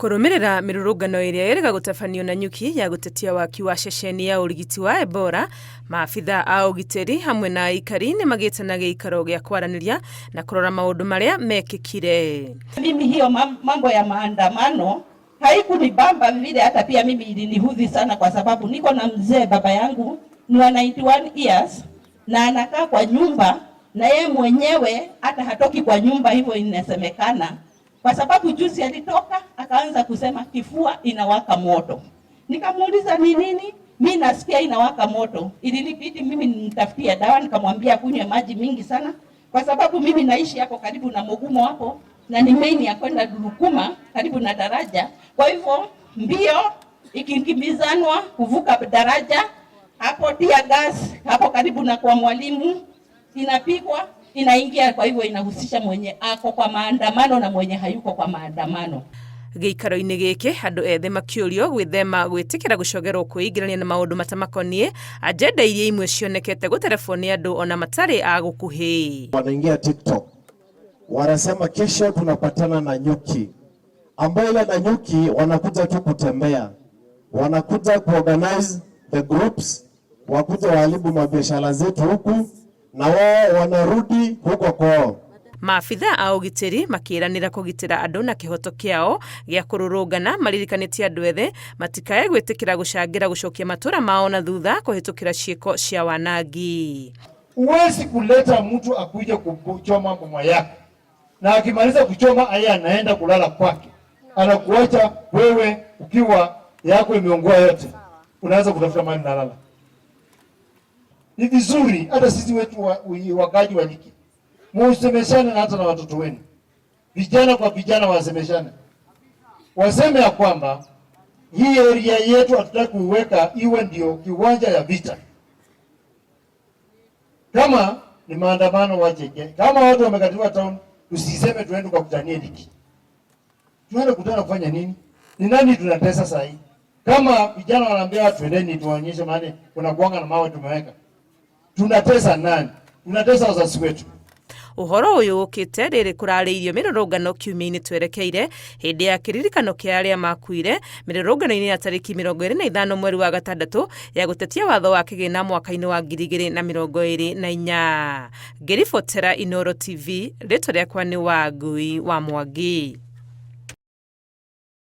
Kũrũmĩrĩra mĩrũrũngano ĩrĩa ĩrĩga gũtabanio Nanyuki ya gũtetia waki wa ceceni ya ũrigiti wa Ebola, maabitha a ũgitĩri hamwe na aikari nĩ magĩte na gĩikaro gĩa kwaranĩria na kũrora maũndũ marĩa mekĩkire. Mimi hiyo mambo ya maandamano haikunibamba vile, hata pia mimi ilinihudhi sana, kwa sababu niko na mzee baba yangu ni wa 91 years na anakaa kwa nyumba na ye mwenyewe hata hatoki kwa nyumba, hivyo inasemekana kwa sababu juzi alitoka akaanza kusema kifua inawaka moto. Nikamuuliza ni nini? Mi nasikia inawaka moto. Ilinibidi mimi nimtafutie dawa, nikamwambia kunywe maji mingi sana, kwa sababu mimi naishi hapo karibu na Mugumo hapo na ni main ya kwenda Durukuma karibu na daraja. Kwa hivyo mbio ikikimbizanwa kuvuka daraja hapo, tear gas hapo karibu na kwa mwalimu inapigwa inaingia. Kwa hivyo inahusisha mwenye ako kwa maandamano na mwenye hayuko kwa maandamano. Gĩikaro-inĩ gĩkĩ andũ ethĩ makĩũrio gwĩthema gwĩtĩkĩra gũcogerwo kwĩingĩrania na maũndũ matamakoniĩ agenda iria imwe cionekete gũterebwo nĩ andũ ona matarĩ a gũkuhĩ. Wanaingia TikTok wanasema kesho tunapatana Nanyuki, ambayo ile Nanyuki wanakuja tu kutembea, wanakuja kuorganize the groups, wakuja waharibu mabiashara zetu huku na wao wanarudi huko kwao. Maabitha a ũgitĩri makĩranĩra kũgitĩra andũ na kĩhoto kĩao gĩa kũrũrũngana maririkanĩtie andũ ethĩ matikae gwĩtĩkĩra gũcangĩra gũcokia matũra mao na thutha kũhĩtũkĩra ciĩko cia wanangi. Huwezi kuleta mtu akuje kuchoma boma yako na akimaliza kuchoma aye anaenda kulala kwake, anakuacha wewe ukiwa yako imeungua yote, unaanza kutafuta mali nalala. Ni vizuri hata sisi wetu wakaaji wa Nyiki musemeshane na hata na watoto wenu, vijana kwa vijana wasemeshane, waseme ya kwamba hii area yetu hatutaki kuiweka iwe ndio kiwanja ya vita. Kama ni maandamano wache, kama watu wamekatiliwa town, usiseme tuende kwa kutania Liki. Tuende kutana kufanya nini? Ni nani tunatesa sasa hii? Kama vijana wanaambia watu twendeni tuwaonyeshe mahali kuna kuanga na mawe tumeweka. Tunatesa nani? Tunatesa wazazi wetu. Ũhoro ũyũ ũkĩte rĩrĩ kũrarĩirio mĩrũrũngano kiumia-inĩ twerekeire hĩndĩ ya kĩririkano kĩa arĩa makuire mĩrũrũngano-inĩ ya tarĩki 25 mweri wa gatandatũ ya gũtetia watho wa kĩgĩna mwaka-inĩ wa 2024. Ngĩribotera Inooro TV, rĩtwa rĩakwa nĩ Wangui wa Mwangi.